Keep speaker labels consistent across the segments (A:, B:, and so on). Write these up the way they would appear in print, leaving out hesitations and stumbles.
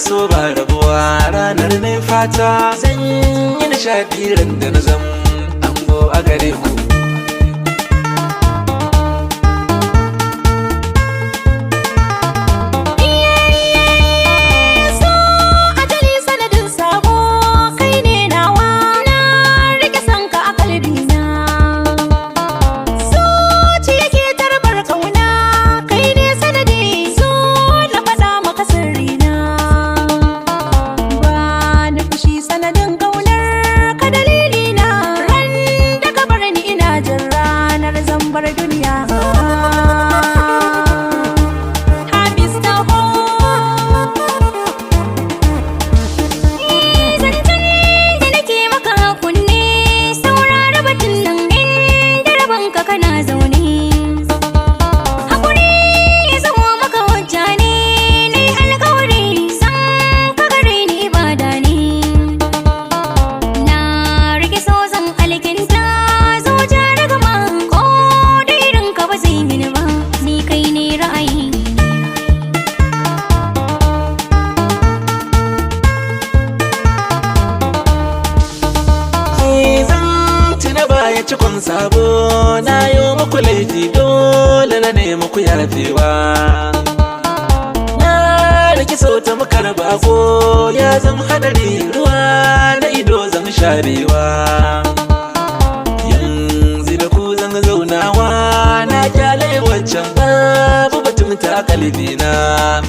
A: So ba rabuwa ranar ne, fata zan yi nishaɗi ran da na zam ango a gare ku.
B: So ajali sanadin sabo, kai ne nawa, na rike sanka a kalbina. Zuciya ke tarbar kauna, kai ne sanadi, zo na faɗa maka sirrina. Ba ni fushi sanadin kaunar ka, dalilina, ran da ka bar ni ina jin ranar zan bar duniya. Hafiz, taho.
C: Zancen da nake maka kunne, saurara batun nan, inda rabonka kana zaune. Hakuri ya zamo maka hujja ne, na yi alkawari san ka gare ni ibada ne. Na rike so zan alkinta, zuciya ragama, ko da irin ka ba zai mini ba, ni kai ne ra'ayi.
A: Ni zan tuna baya cikon sabo, na yi muku laifi, dole na nemi ku yafewa. Na riki sauta muka bako, ya zam hadari, ruwa na ido zan sharewa. Yanzu da ku zan zaunawa, na kyale waccan, babu batun ta kalbina,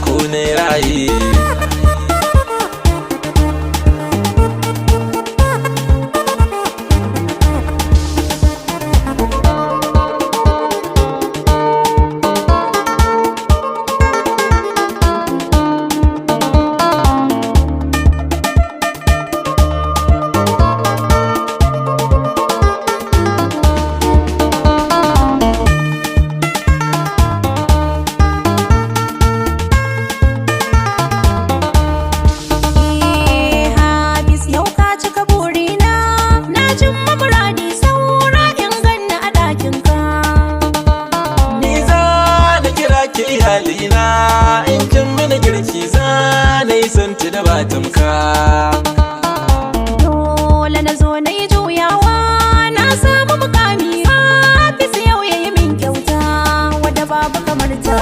A: ko ne rayi.
B: Eh, Hafiz, yau ka cika burina, na cimma muradi, saura in ganna a ɗakinka.
A: Ni za na kira ki iyalina, in kin mini girki za na yi santi da ba tamka.
B: Dole na zo na yi juyawa, na samu mukami, Hafiz yau ya yi min kyauta wadda babu kamar ta.